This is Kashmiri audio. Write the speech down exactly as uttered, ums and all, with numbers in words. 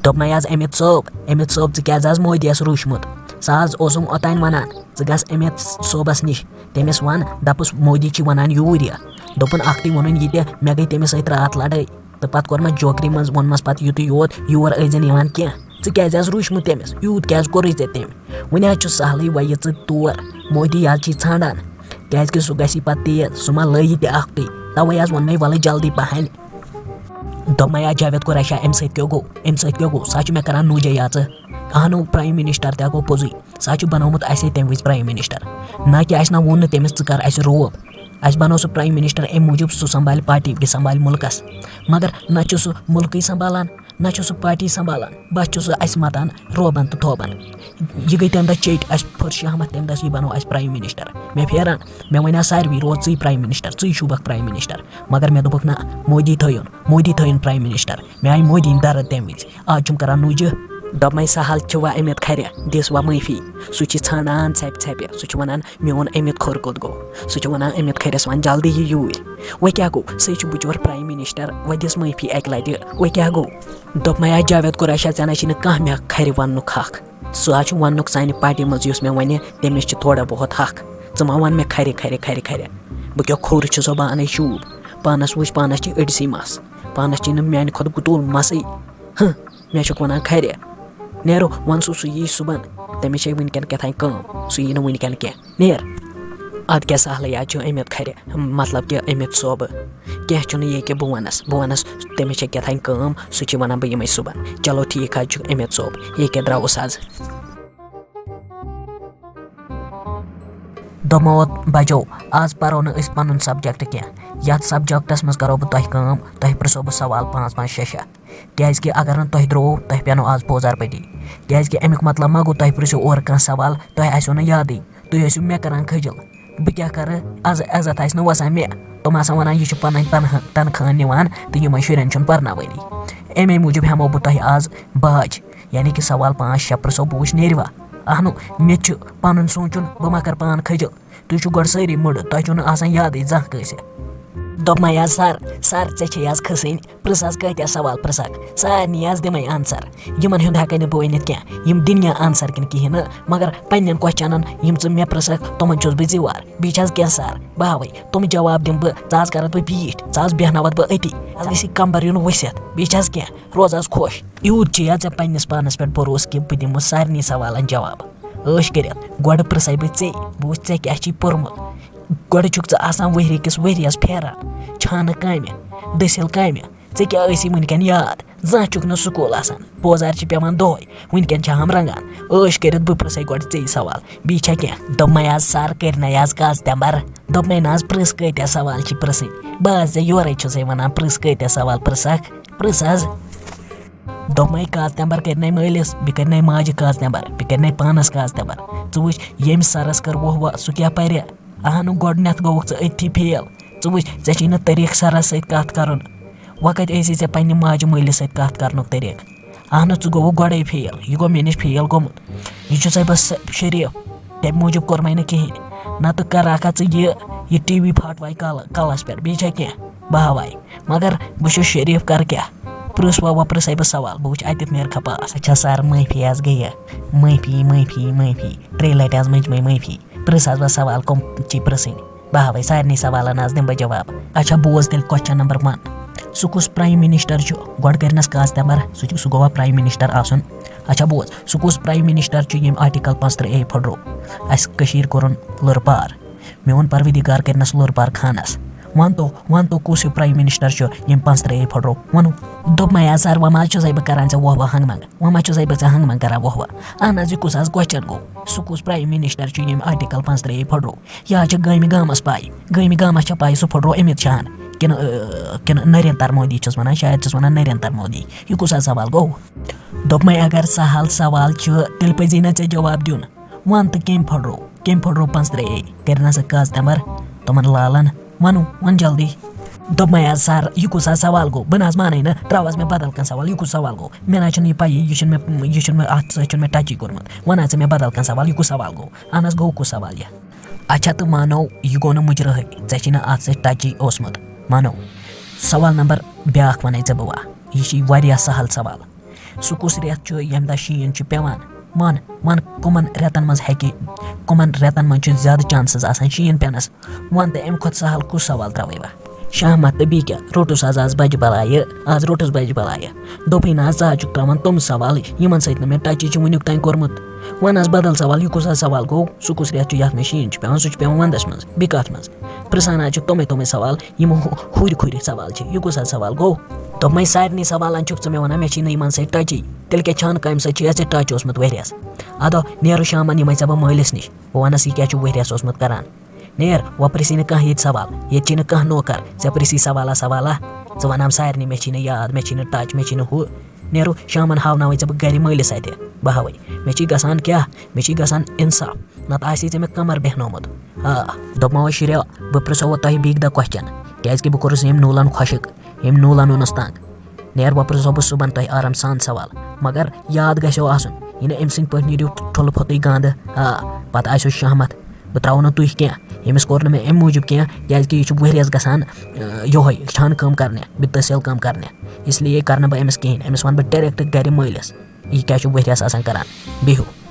دوٚپمَے آز امیت صٲب، امیت صٲب، ژٕ کیٛازِ آز مودیَس روٗچھمُت؟ سُہ آز اوسُم اوٚتانۍ وَنان، ژٕ گژھ امیت صٲبَس نِش، تٔمِس وَن، دَپُس مودی چھِ وَنان یوٗرۍ یہِ۔ دوٚپُن اَکھتُے ووٚنُن یہِ تہِ، مےٚ گٔے تٔمِس سۭتۍ راتھ لَڑٲے۔ تہٕ پَتہٕ کوٚر مےٚ جوکری منٛز، ووٚنمَس پَتہٕ یُتُے یوت، یور ٲسۍ زٮ۪ن یِوان کینٛہہ۔ ژٕ کیٛازِ آز روٗچھمُت تٔمِس؟ یوٗت کیٛازِ کوٚرُے ژےٚ تٔمۍ؟ وۄنۍ حظ چھُ سہلٕے، وۄنۍ یہِ ژٕ تور، مودی حظ چھِ ژھانٛڈان، کیٛازِکہِ سُہ گژھی پَتہٕ تیز، سُہ ما لٲیی تہِ اَکھتُے۔ تَوَے حظ ووٚن مےٚ وَلہٕ جلدی پَہَنۍ۔ دوٚپمَے آ جاوید قریشا، اَمہِ سۭتۍ کیٛاہ گوٚو؟ اَمہِ سۭتۍ کیٛاہ گوٚو؟ سُہ ہا چھُ مےٚ کَران نُجے یاژٕ۔ اَہنو، پرٛایم مِنِسٹَر تہِ ہا گوٚو پوٚزُے۔ سُہ ہا چھُ بَنومُت اَسے تَمہِ وِزِ پرٛایم مِنِسٹَر۔ نہ کہِ اَسہِ نہ ووٚن نہٕ تٔمِس، "ژٕ کَر اَسہِ روب۔" اَسہِ بَنوو سُہ پرٛایم مِنِسٹَر اَمہِ موٗجوٗب، سُہ سنبھالہِ پارٹی، بیٚیہِ سنبھالہِ مُلکَس۔ مگر نہ چھُ سُہ مُلکٕے سنبھالان، نہ چھُ سُہ پارٹی سنبھالان، بَس چھُ سُہ اَسہِ مَتان روبَن تہٕ تھوبَن۔ یہِ گٔے تَمہِ دۄہ چیٚٹۍ، اَسہِ پھٔر شہمت تَمہِ دۄہ، یہِ بَنوو اَسہِ پرٛایم مِنِسٹَر۔ مےٚ پھیران، مےٚ وَنیٛاو ساروی، "روز ژٕے پرٛایم مِنِسٹَر، ژٕے شوٗبَکھ پرٛایم مِنِسٹَر۔" مگر مےٚ دوٚپُکھ، "نہ، مودی تھٲیُن، مودی تھٲیُن پرٛایم مِنِسٹَر۔" مےٚ آیہِ مودی یِنۍ دَرد تَمہِ وِزِ۔ آز چھُم کَران نُجہِ۔ دوٚپمَے، "سہل چھُ وۄنۍ امیت کھرِ، دِس وۄنۍ معٲفی۔ سُہ چھِ ژھانٛڈان ژھٮ۪پہِ ژھٮ۪پہِ۔ سُہ چھُ وَنان، 'میون امیت کھوٚر کوٚت گوٚو؟' سُہ چھُ وَنان، 'امیت کھرِس وَن جلدی یہِ یوٗرۍ۔' وۄنۍ کیٛاہ گوٚو؟ سُے چھُ بِچور پرٛایم مِنِسٹَر، وۄنۍ دِس معٲفی اَکہِ لَٹہِ، وۄنۍ کیٛاہ گوٚو؟" دوٚپمَے، "آ جاوید قریشا، ژےٚ نہ چھی نہٕ کانٛہہ مےٚ کھرِ وَننُک حق۔ سُہ حظ چھُ وَننُک سانہِ پارٹی منٛز، یُس مےٚ وَنہِ، تٔمِس چھِ تھوڑا بہت حق۔ ژٕ ما وَن مےٚ کھرِ، کھرِ، کھرِ، کھرِ۔ بہٕ کیٛاہ کھوٚر چھُسو بہٕ اَنَے شوٗب؟ پانَس وٕچھ، پانَس چھِ أڑسٕے مَس۔ پانَس چھِ نہٕ میٛانہِ کھۄتہٕ گُتُل مَسٕے۔ ہہ، مےٚ چھُکھ وَنان کھرِ۔ نیرو، وَن سُہ، سُہ یی صُبحن۔ تٔمِس چھے وٕنکٮ۪ن کیٛاہ تام کٲم، سُہ یی نہٕ وٕنکٮ۪ن کینٛہہ۔ نیر۔ اَدٕ کیٛاہ سہلٕے، اَتھ چھُ امیت کھرِ، مطلب کہِ امیت صٲبہٕ۔ کینٛہہ چھُنہٕ، یہِ کہِ بہٕ وَنَس، بہٕ وَنَس، تٔمِس چھےٚ کیٛاہ تام کٲم، سُہ چھِ وَنان بہٕ یِمَے صُبحن۔ چلو ٹھیٖک حظ چھُ امیت صٲب، یہِ کہِ درٛاوُس آز۔ دوٚپمو بَچو، آز پَرو نہٕ أسۍ پَنُن سَبجَکٹ کینٛہہ۔ یَتھ سَبجَکٹَس منٛز کَرو بہٕ تۄہہِ کٲم، تۄہہِ پِرٛژھو بہٕ سوال پانٛژھ پانٛژھ شےٚ شےٚ۔ کیٛازِکہِ اگر نہٕ تۄہہِ درٛوو، تۄہہِ پٮ۪نو آز پوزار پٔٹی۔ کیٛازِکہِ اَمیُک مطلب ما گوٚو، تۄہہِ پِرٛژھِو اورٕ کانٛہہ سوال، تۄہہِ آسیو نہٕ یادٕے، تُہۍ ٲسِو مےٚ کَران کھٔجِل۔ بہٕ کیٛاہ کَرٕ؟ آز عزت آسہِ نہٕ وَسان مےٚ۔ تِم آسان وَنان، "یہِ چھُ پَنٕنۍ تنخواہ، تنخواہ نِوان تہٕ یِمَن شُرٮ۪ن چھُنہٕ پَرناوٲنی۔" اَمے موٗجوٗب ہٮ۪مو بہٕ تۄہہِ آز باج، یعنی کہِ سوال پانٛژھ شےٚ پِرٛژھو بہٕ، وٕچھ نیرِوا۔ اہنو، مےٚ تہِ چھُ پَنُن سونٛچُن، بہٕ ما کَرٕ پان کھٔجِل۔ تُہۍ چھِو گۄڈٕ سٲری مُڈٕ، تۄہہِ چھُو نہٕ آسان یادٕے زانٛہہ کٲنٛسہِ۔ دوٚپمَے حظ، "سَر، سَر، ژےٚ چھے آز کھٔسٕنۍ، پِرٛژھ حظ کۭتیٛاہ سوال پِرٛژھکھ، سارنٕے حظ دِمَے آنسَر۔" یِمَن ہُنٛد ہٮ۪کَے نہٕ بہٕ ؤنِتھ کینٛہہ، یِم دِن یا آنسَر کِنہٕ کِہیٖنۍ نہٕ، مگر پنٛنٮ۪ن کوسچَنَن یِم ژٕ مےٚ پِرٛژھکھ، تِمَن چھُس بہٕ زیوار۔ بیٚیہِ چھِ حظ کینٛہہ سَر، بہٕ ہاوَے، تِم جواب دِمہٕ بہٕ، ژٕ حظ کَرَتھ بہٕ بیٖٹھ، ژٕ حظ بیٚہناوَتھ بہٕ أتی، ژٕ حظ گژھی کَمبَر یُن ؤسِتھ، بیٚیہِ چھِ حظ کینٛہہ، روز حظ خۄش۔ یوٗت چھُ یا ژےٚ پنٛنِس پانَس پٮ۪ٹھ بروسہٕ کہِ بہٕ دِمہٕ سارنٕے سوالَن جواب۔ عٲش کٔرِتھ، گۄڈٕ پِرٛژھَے بہٕ ژے، بہٕ وٕچھ ژےٚ کیٛاہ چھُے پوٚرمُت۔ گۄڈٕ چھُکھ ژٕ آسان ؤہرِ کِس ؤریَس پھیران، چھانہٕ کامہِ، دٔسِل کامہِ۔ ژےٚ کیٛاہ ٲسی وٕنکٮ۪ن یاد؟ زانٛہہ چھُکھ نہٕ سکوٗل آسان، پوزار چھِ پٮ۪وان دۄہَے۔ وٕنکٮ۪ن چھِ ہم رنٛگان۔ عٲش کٔرِتھ بہٕ پِرٛژھَے گۄڈٕ ژے سوال، بیٚیہِ چھا کینٛہہ؟ دوٚپمَے آز سَر کٔرۍ نَے آز کَز تٮ۪مبَر۔ دوٚپمَے نہ حظ، پِرٛژھ کۭتیٛاہ سوال چھِ پِرٛژھٕنۍ؟ بہٕ حظ ژےٚ یورَے چھُسَے وَنان، پِرٛژھ کۭتیٛاہ سوال پِرٛژھَکھ؟ پِرٛژھ حظ۔ دوٚپمَے کاژ تٮ۪مبَر کٔرۍ نَے مٲلِس، بیٚیہِ کٔرۍ نَے ماجہِ کاژ تٮ۪مبَر، بیٚیہِ کٔرۍ نَے پانَس کاژ تٮ۪مبَر۔ ژٕ وٕچھ، ییٚمۍ سَرَس کٔر وُہ وُہ، سُہ کیٛاہ پَرِ؟ اَہنُو، گۄڈٕنٮ۪تھ گوٚوُکھ ژٕ أتھی فیل۔ ژٕ وٕچھ، ژےٚ چھے نہٕ طریٖقہٕ سَرَس سۭتۍ کَتھ کَرُن۔ وۄنۍ کَتہِ ٲسی ژےٚ پنٛنہِ ماجہِ مٲلِس سۭتۍ کَتھ کَرنُک طریٖقہٕ؟ اَہنُو، ژٕ گوٚوُکھ گۄڈَے فیل۔ یہِ گوٚو مےٚ نِش فیل گوٚمُت۔ یہِ چھُسَے بہٕ س-، شریٖف۔ تَمہِ موٗجوٗب کوٚر مےٚ نہٕ کِہیٖنۍ۔ نَتہٕ کَرٕ ہاکھا ژٕ یہِ، یہِ ٹی وی پھاٹوے کَل-، کَلَس پٮ۪ٹھ، بیٚیہِ چھا کینٛہہ؟ بہٕ ہاوَے۔ مگر بہٕ چھُس شریٖف، کَرٕ کیٛاہ؟ پرٛژھ وۄنۍ، وۄنۍ پرٛژھَے بہٕ سوال، بہٕ وٕچھِ اَتٮ۪تھ نیرکھا پاس۔ اچھا سَر، معٲفی حظ گٔیہِ۔ معٲفی، معٲفی، معٲفی۔ ترٛیٚیہِ لَٹہِ حظ مٔنٛج مےٚ معٲفی۔ پرٛژھ حظ وۄنۍ سوال، کَم چی پرٛژھٕنۍ؟ بہٕ ہاوَے سارنٕے سوالَن حظ دِمہٕ بہٕ جواب۔ اچھا بوز تیٚلہِ question number one۔ سُہ کُس پرٛایم مِنِسٹَر چھُ؟ گۄڈٕ کٔرِنَس کاژ تٮ۪مبَر، سُہ چھُ، سُہ گوٚوا پرٛایم مِنِسٹَر آسُن؟ اچھا بوز، سُہ کُس پرٛایم مِنِسٹَر چھُ ییٚمۍ آرٹیکل پانٛژترٕٛہ اے پھٕٹرو؟ اَسہِ کٔشیٖر کوٚرُن لٔر پار۔ میون پروردگار کٔرِنَس لٔر پار خانَس۔ وَن تو، وَن تو کُس ہیوٗ پرٛایم مِنِسٹَر چھُ ییٚمۍ پانٛژترٕٛہ اے پھٕٹرو؟ وَنو۔ دوٚپمَے آز سَر، وۄنۍ ما حظ چھُسَے بہٕ کَران ژےٚ وۄہ وۄہ ہنٛگمنٛگ؟ وۄنۍ ما چھُسَے بہٕ ژےٚ ہنٛگمنٛگ کَران وۄہ وۄہ؟ اہن حظ، یہِ کُس حظ question گوٚو؟ سُہ کُس پرٛایم مِنِسٹَر چھُ ییٚمۍ آرٹیکل پانٛژترٕٛہ اے پھٕٹرو؟ یہِ حظ چھِ گٲمہِ گامَس پَے۔ گٲمہِ گامَس چھےٚ پَے سُہ پھٕٹرو امیت شاہَن۔ کِنہٕ، ٲ، کِنہٕ نریندر مودی چھُس وَنان، شاید چھُس وَنان نریندر مودی۔ یہِ کُس حظ سوال گوٚو؟ دوٚپمَے اگر سہل سوال چھُ، تیٚلہِ پَزی نہ ژےٚ جواب دیُن۔ وَن تہٕ کٔمۍ پھٕٹرو؟ کٔمۍ پھٕٹرو پانٛژترٕٛہ اے؟ کٔرِنَسا کاژ تٮ۪مبَر تِمَن لالَن؟ وَنو، وَن جلدی۔ دوٚپمَے حظ سَر، یہِ کُس حظ سوال گوٚو؟ بہٕ نہ حظ مانَے نہٕ، ترٛاو حظ مےٚ بدل کانٛہہ سوال، یہِ کُس سوال گوٚو؟ مےٚ نہ حظ چھُنہٕ یہِ پَیی، یہِ چھُنہٕ مےٚ، یہِ چھُنہٕ مےٚ، اَتھ سۭتۍ چھُنہٕ مےٚ ٹَچی کوٚرمُت۔ وَن حظ ژٕ مےٚ بدل کانٛہہ سوال، یہِ کُس سوال گوٚو؟ اہن حظ، گوٚو کُس سوال یہِ؟ اچھا، تہٕ مانو، یہِ گوٚو نہٕ مُجرٲہٕے، ژےٚ چھے نہٕ اَتھ سۭتۍ ٹَچی اوسمُت۔ مانو، سوال نمبر بیٛاکھ وَنَے ژےٚ بہٕ وۄنۍ۔ یہِ چھِ واریاہ سہل سوال۔ سُہ کُس رٮ۪تھ چھُ ییٚمہِ دۄہ شیٖن چھُ پٮ۪وان؟ وَن، وَن، کٕمَن رٮ۪تَن منٛز ہیٚکہِ، کٕمَن رٮ۪تَن منٛز چھِ زیادٕ chances آسان شیٖن پٮ۪نَس؟ وَن تہٕ، اَمہِ کھۄتہٕ سہل کُس سوال ترٛاوَے بہٕ؟ شاہ احمد تہٕ بیٚیہِ کیٛاہ؟ روٚٹُس آز، آز بَجہِ بَلایہِ، آز روٚٹُس بَجہِ بَلایہِ۔ دوٚپُے نہ آز، ژٕ حظ چھُکھ ترٛاوان تِم سوال، یِمَن سۭتۍ نہٕ مےٚ touchٕے چھُ وٕنیُک تام کوٚرمُت۔ وَن حظ بدل سوال، یہِ کُس حظ سوال گوٚو؟ سُہ کُس رٮ۪تھ چھُ یَتھ منٛز شیٖن چھُ پٮ۪وان؟ سُہ چھُ پٮ۪وان وَندَس منٛز۔ بیٚیہِ کَتھ منٛز؟ پرٛژھان حظ چھُکھ تِمَے تِمَے سوال، یِم ہُ-، ہُرۍ کھُرۍ سوال چھِ۔ یہِ کُس حظ سوال گوٚو؟ دوٚپمَے سارنٕے سوالَن چھُکھ ژٕ مےٚ وَنان، مےٚ چھی نہٕ یِمَن سۭتۍ touchٕے۔ تیٚلہِ کیٛاہ چھَنہٕ کامہِ سۭتۍ چھُ اَسہِ touch اوسمُت ؤریَس؟ اَدٕ نیرٕ شامَن یِمَے ژےٚ بہٕ مٲلِس نِش۔ بہٕ وَنَس یہِ کیٛاہ چھُ ؤریَس اوسمُت کَران۔ نیر، وۄنۍ پرٛژھی نہٕ کانٛہہ ییٚتہِ سوال، ییٚتہِ چھی نہٕ کانٛہہ نوکر۔ ژےٚ پرٛژھی سوالا سوالا، ژٕ وَنام سارنٕے، مےٚ چھی نہٕ یاد، مےٚ چھی نہٕ touch، مےٚ چھی نہٕ ہُہ۔ نیرو شامَن ہاوناوَے ژےٚ بہٕ گَرِ مٲلِس اَتھِ، بہٕ ہاوَے۔ مےٚ چھی گژھان کیٛاہ؟ مےٚ چھی گژھان اِنصاف، نَتہٕ آسی ژےٚ مےٚ کَمر بیٚہنومُت۔ آ، دوٚپمَو شُرٮ۪و، بہٕ پرٛژھو وۄنۍ تۄہہِ بیٚیہِ دۄہ question، کیٛازِکہِ بہٕ کوٚرُس ییٚمۍ نوٗلَن خۄشِک، ییٚمۍ نوٗلَن اوٚنُس تنٛگ۔ نیر وۄنۍ پرٛژھو بہٕ صُبحن تۄہہِ آرام سان سوال، مگر یاد گژھیو آسُن، یہِ نہٕ أمۍ سٕنٛدۍ پٲٹھۍ نیٖرِو ٹھُلہٕ پھوٚتُے گنٛدٕ۔ آ، پَتہٕ آسیو شہمت، بہٕ ترٛاوو نہٕ تُہۍ کینٛہہ، ییٚمِس کوٚر نہٕ مےٚ اَمہِ موٗجوٗب کینٛہہ، کیٛازِکہِ یہِ چھُ ؤریَس گژھان، آ، یِہوٚے چھانہٕ کٲم کَرنہِ، بِتٲسیل کٲم کَرنہِ۔ اس لیے کَرٕ نہٕ بہٕ أمِس کِہیٖنۍ، أمِس وَنہٕ بہٕ direct گَرِ مٲلِس، یہِ کیٛاہ چھُ ؤریَس آسان کَران۔ بِہِو۔